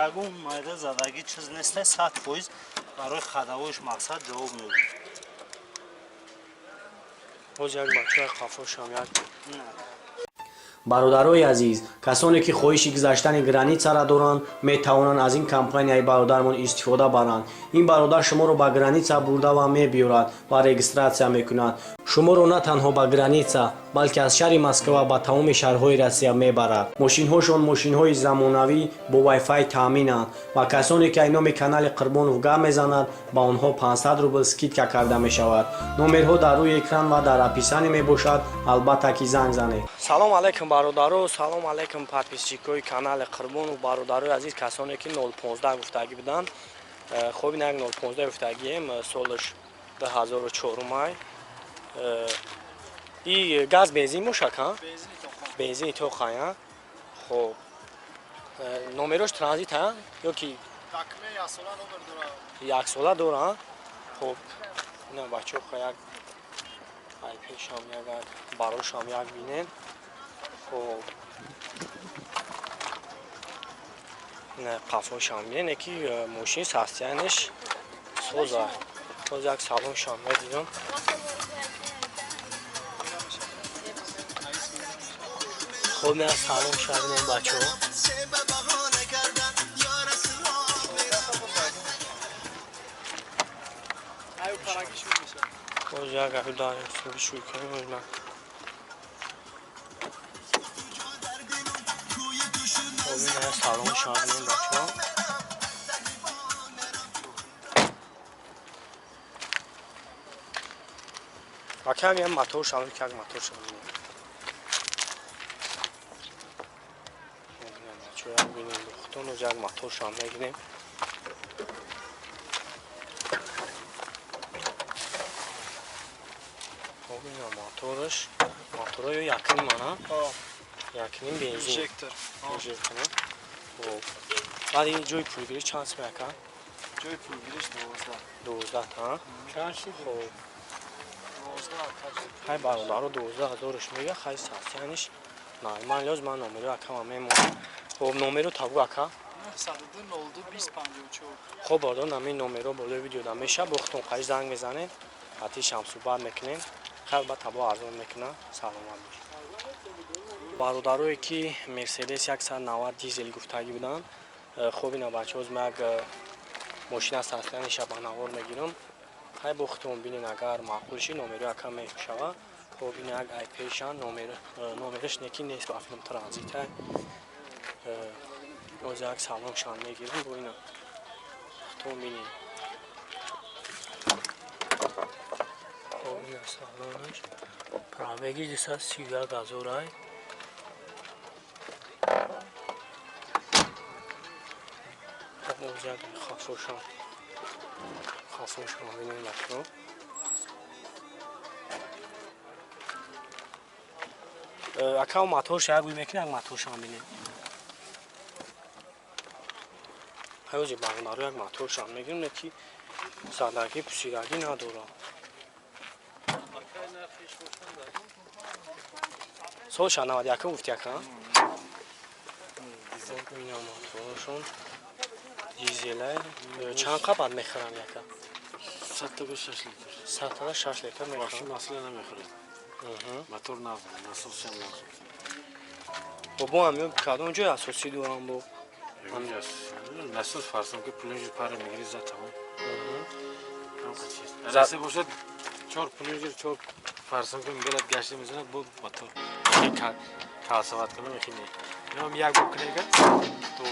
Ягон майда задагӣ чиз нест, 100% барои хадавоиш мақсад ҷавоб мегӯяд. Боз як бачаи қафошам як. Бародарои азиз, касоне ки хоҳиши гузаштани границара доранд, метавонанд аз ин компанияи бародармон истифода баранд. Ин бародар шуморо ба граница бурда ва мебиёрад ва регистрация мекунад. Шуморо на танҳо ба граница, балки аз шаҳри Москва ба тамоми шаҳрҳои Россия мебарад. Мошинҳошон мошинҳои замонавӣ бо вайфай таъминанд ва касоне ки ай номи канали Қурбонов гап мезанад, ба онҳо 500 рубл скидка карда мешавад. Номерҳо дар рӯи экран ва дар описание мебошад, албатта ки занг занед. Салом алейкум, бародаро, салом алейкум, подписчикои канали Қурбонов, бародарои азиз, касоне ки 015 гуфтагӣ буданд. Хоб, ин як 015 гуфтагием, солаш 2004 май. И газ бензин бошад, ҳа? Бензини тоқа, ҳа? Хоб. Номерош транзит, ҳа? Ё ки як сола дора, ҳа? Хоб, ина бачаҳо як ай пешам як барошам як бинен. Хоб. Ина қафошам бинен, ки мошин состояниш соза. Боз як салоншам медидам. Хоб, ина салоншам бинен, бачаҳо. Боз як гапи дар шӯй кунем, боз ман. Хоб, ина салоншам бинен, бачаҳо. Акам як мотор шам, як мотор шам бинем. Бачаҳо, як бинем, духтон, як мотор шам мегирем. Хоб, ина мотораш, моторо ё якним ана? Якним бензин. Инжектор. Инжектор. Хоб. Баъд ин ҷои пулгирӣ чанд сум, ака? Ҷои пулгириш 12. 12, ҳа? Чанд шуд? Хоб. 12. Хай, бародаро, 12 ҳазорш мега, хай, состояниш нормал ёз, ман номеро акама мемонам. Хоб, номеро табу, ака? 902 02 20 54. Хоб, бародар, намин номеро болои видеода меша, бо худтон қай занг мезанед, ҳатишам суҳбат мекунем. Хай, ба табо арзон мекунам, саломат бош. Бародарое ки Мерседес 190 дизел гуфтагӣ буданд, хоб, ина бачаҳоз, ма як мошина состояниша ба навор мегирам. Хай, бо худтон бинен, агар маъқул ши, номеро ака мешава. Хоб, ина як айпешан, номераш неки нест, ба филм транзита. Оз як салоншан мегирам, бо ина худтон бинен. Хоб, ина салонаш, пробеги 231 ҳазор ай. Хоб, оз як хафошам бинем, бачаҳо. Ака, моторша як гӯй мекунем, як моторшам бинем. Ҳаёзи бародаро, як моторшам мегирем, не ки задагӣ пусидагӣ надора. Солша 91 гуфти, ака? Ина моторшон дизелай. Чанд қабат мехӯранд, ака? 106 литр. 106 литр мехӯранд. Мошин асло намехӯрад. Мотор нав, насосшам нав. Бо ҳам кадом ҷои асосӣ дорам бо? Насос фарзам ки плунжер пара мегири, за тамом. Засе бошад, чор плунжер, чор фарзам ки мегирад, гашта мезанад бо мотор. Калсават кунам мехини. Инам як бор кунега 12 то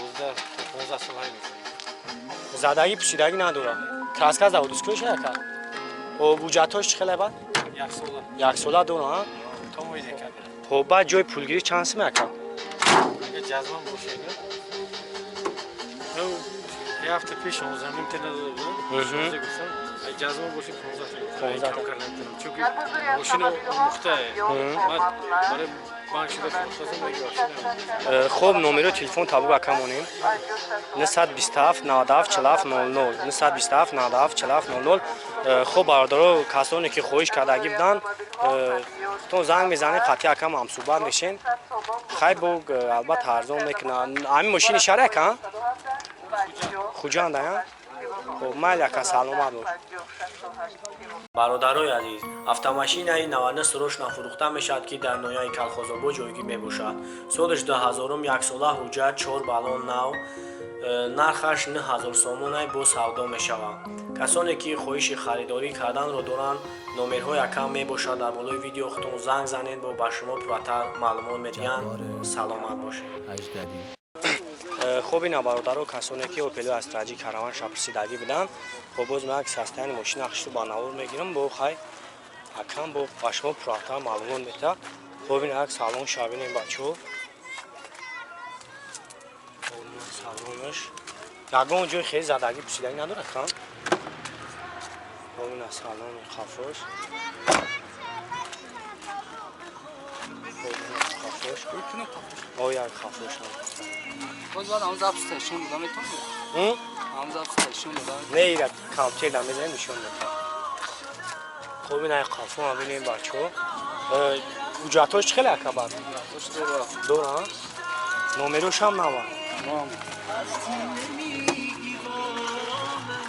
15 сол ҳай мекунад. Задагӣ пусидагӣ надора. Краска заводской ака? О, ҳуҷҷатҳош чӣ хеле бад? Як сола. Як сола дора, ҳа? То моҳи декабр. Хоб, баъд ҷои пулгирӣ чанд сум, ака? Агар ҷазман бошад, як ҳафта пеш 16 ним та надода будам. 16 гуфтам, ҷазман бошад, 15 та. 15 Кам карда наметавонам, чунки мошина омӯхтае. Ман барои банк шуда фурӯхтасам, меги вообще. Хоб, номерои телефон табу, ака, монем: 927 97 47 00, 927 97 47 00. Хоб, бародаро, касоне ки хоҳиш кардагӣ буданд, тон занг мезанед, қатъи акам ҳамсӯҳбат мешен. Хай, бо албатта арзон мекунад. Ҳамин мошини шаҳр, ака? Хуҷанд ая? Хоб, майли ака, саломат бош. Бародарои азиз, автомашинаи 99 срочно фурӯхта мешавад, ки дар ноҳияи Калхозобод ҷойгир мебошад. Солиш 2000, яксола, ҳуҷҷат, чор баллон нав, нархаш 9000 сомонай, бо савдо мешавад. Касоне ки хоҳиши харидорӣ карданро доранд, номерҳои акам мебошад дар болои видео, худтон занг занед, бо ба шумо пурратар маълумот медиҳанд. Саломат бошед. Хоб, ина бародаро, касоне ки Опело Астра Ҷи Караван шапурсидагӣ буданд, хоб, боз ман як состояни мошина хишту ба навор мегирам, бо хай акам бо ба шумо пурратар маълумот медиҳад. Хоб, ина як салон шабинем, бачаҳо. Салонаш ягон ҷои хеле задагӣ пусидагӣ надорад кам. Хоб, ина салони қафош. Хоб, ина қафош. О, як қафош. Боз баъд ҳамон запись нишон дода метавонӣ? Ҳамон запись нишон дода. Не, ира компютер да мезанем, нишон медиҳам. Хоб, ина қафо ҳам бинем, бачаҳо. Ҳуҷҷатҳош чӣ хеле, ака, бад? Дора? Номерош ҳам нава?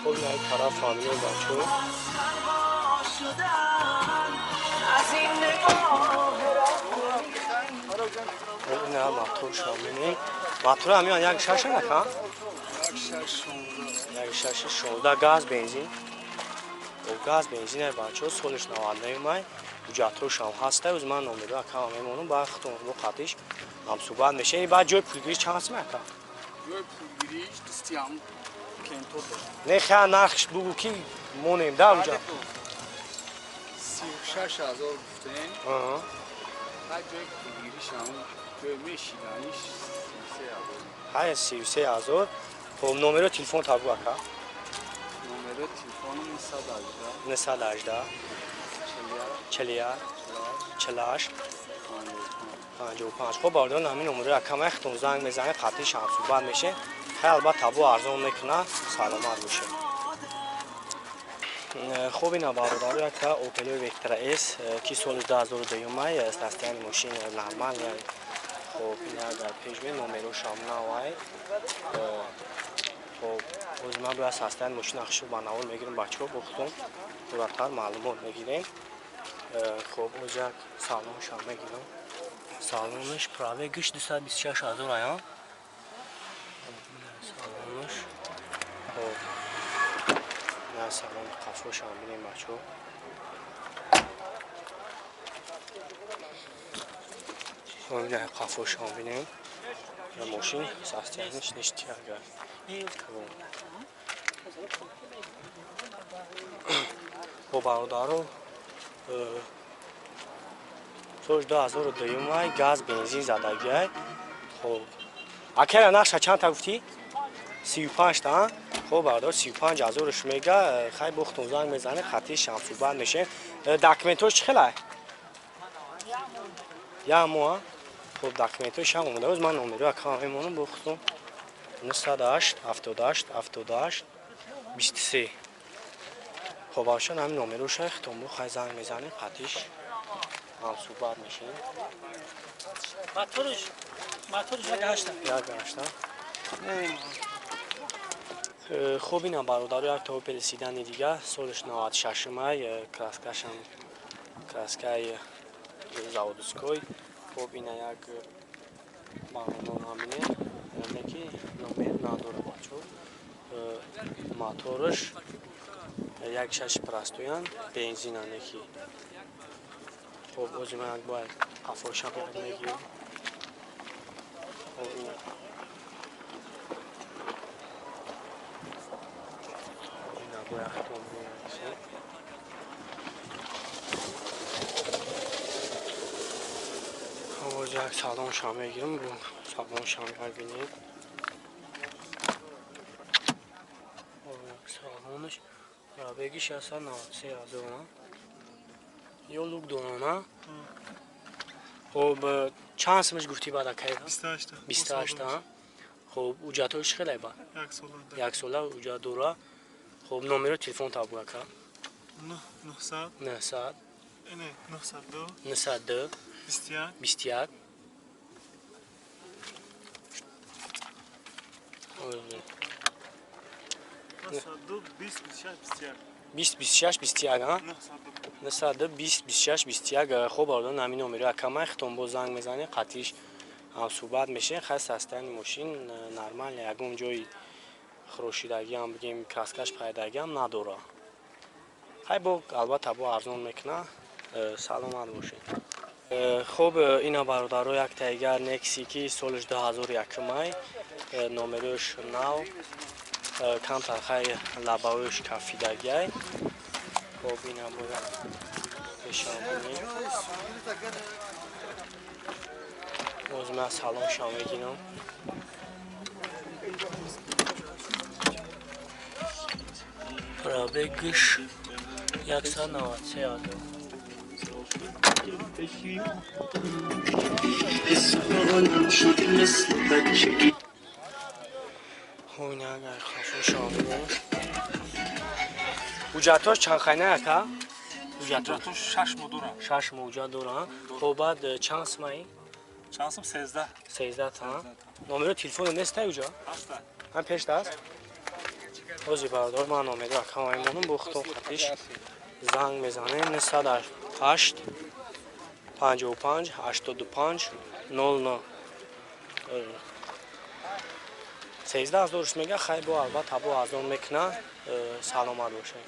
Хоб, ина тараф ҳам бинем, бачаҳо. Ина моторшам бинем. Мотор ҳамин як шаша, ака? 1.6 16, газ, бензин. Газ, бензин, бачаҳо, солиш 99 май, ҳуҷҷатҳошам ҳаста. Оз ман номеро акама мемонам, ба худтон бо қатиш ҳамсӯҳбат мешавем. Баъд ҷои пулгириш чанд сум, ака? Ҷои пулгириш дисти ҳам кенто дорад. Не, хя нархш бугу, ки монем да уҷа. 36 000 гуфтем. Ҳар ҷои пулгириш ҳам ҷои мешиданиш 33 000. Ҳай, 33 000. Хоб, номеро телефон табу, ака. Номеро телефоном 918. 918. 41. 41. 48. 55. Хоб, бародарон, ҳамин номерои акама худтон занг мезанед, қатъи ҳамсӯҳбат мешед. Хай, албатта, бо арзон мекунад. Саломат бошед. Хоб, ина бародаро, якта Опелои Вектра С, ки соли 2002 май, состояние мошин нормальный. Хоб, ина дар пешме номерошам навай. Хоб, боз ман бояд состояние мошина хушо ба навор мегирам, бачаҳо, бо худтон пурратар маълумот мегирем. Хоб, боз як салоншам мегирам. Салонаш пробегиш 226 ҳазор ая салонаш. Хоб, на салони қафошам бинем, бачаҳо. Хоб, ина қафошам бинем. Мошин состояниш ништяк. Бо бародаро, соли 2002 май, газ, бензин задагиай. Хоб, акара нарша чандта гуфтӣ? 35 та. Хоб, бародар, 35 ҳазорш мега. Хай, бо худтон занг мезанед, хати ҳамсӯҳбат мешем. Документош чӣ хелай? Як моҳ. Хоб, документош ҳам омода. Оз ман номеро акама мемонам, бо худтон 908 78 78 23. Хоб, бошад, ҳамин номероша худтон бо хай занг мезанед, қатиш ҳамсӯҳбат мешем. Моториш 1.8. 1.8. Хоб, ина бародаро, як та Опели седани дига, солиш 96 май, краскашам краскаи заводской. Хоб, ина як бародаро ҳамине, ки номер надора, бачо. Мотораш 1.6 простоян, бензинане ки. Хоб, ози ман як бояд қафошам як мегирам. Хоб, ина бояд худтон бинависед. Хоб, як салоншам мегирам, бо салоншам як бинем. Хоб, як салонаш пробегиш 193 000 ё люк дорона. Хоб, чанд сумаш гуфтӣ баъд, акай? 28. 28. Хоб, ҳуҷҷатҳош хеле ба? Як сола. Як сола ҳуҷҷат дора. Хоб, номеро телефон табу, ака. 900. 900. Не, 902. 902. 21. 21. 902 20 26 21. 20 26 21, ҳа? 902. 902 20 26 21. Хоб, бародар, ҳамин номеро акамай хитон боз занг мезанед, қатиш ҳамсӯҳбат мешавед. Хай, состояние мошин нормально, ягон ҷои хӯрошидагиам, бигем, краскаш пайдагиам надора. Хай, бо албатта бо арзон мекуна. Саломат бошед. Хоб, ина, бародаро, як тайгар Некси, ки солиш 2001 май, номерош нав, камтар хай лабаош кафидагиай. Хоб, ина бояд пешам кунем. Боз ман саломшам мегирам. Пробегш 193 ҳазор. شدی مثل بچگی. Хоб, ина агар хафошам бинем. Ҳуҷҷатҳош чанд хайна, ака? Ҳуҷҷатҳо? Ҳуҷҷатҳо 6 моҳ дорам. 6 моҳ ҳуҷҷат дорам. Хоб, баъд чанд сумаи? Чанд сум? 13. 13 та. Номеро телефоно нестай уҷа? Ҳаста. Ҳам пешта аст. Ҳози, бародар, ман номеро акама мемонам, бо худтон қатиш занг мезанем: 908 55 85 00. 13 ҳазорш мега. Хай, бо албатта бо арзон мекуна. Саломат бошед.